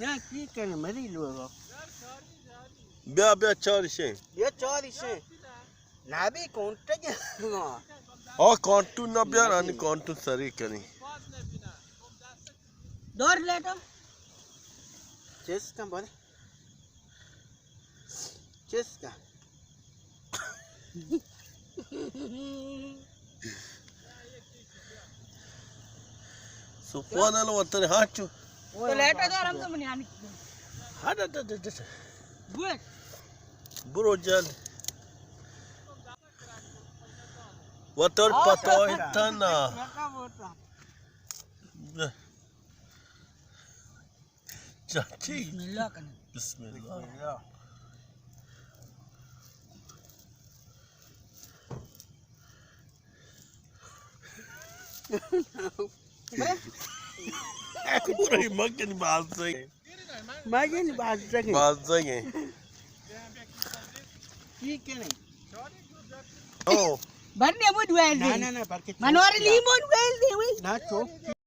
یا کی کنی مری لوگا۔ بیا، بیا، چارشیں۔ بیا چارشیں۔ نابی کونٹگ۔ آ کانٹو نہ بیار، آنی کانٹو سری کنی۔ دور لیٹو۔ چیز کن بولے۔ چست کا۔ سبحان اللہ، وطن ہاچو۔ تو لیٹا دو، آرام سے منی آنی۔ ہاں، دا، دا، دا، دا۔ بوئے۔ برو جان۔ وطن پتو اتنا۔ چاچی۔ بسم اللہ کنے۔ بسم اللہ۔ پورا مگن باز سنگے۔ مگن باز سنگے۔ باز سنگے۔ ٹھیک ہے نہیں۔ او۔ برنے بود ویل دے۔ نہ، نہ، نہ، برکت۔ منور لیمون ویل دے، ویل۔ نہ، چوک۔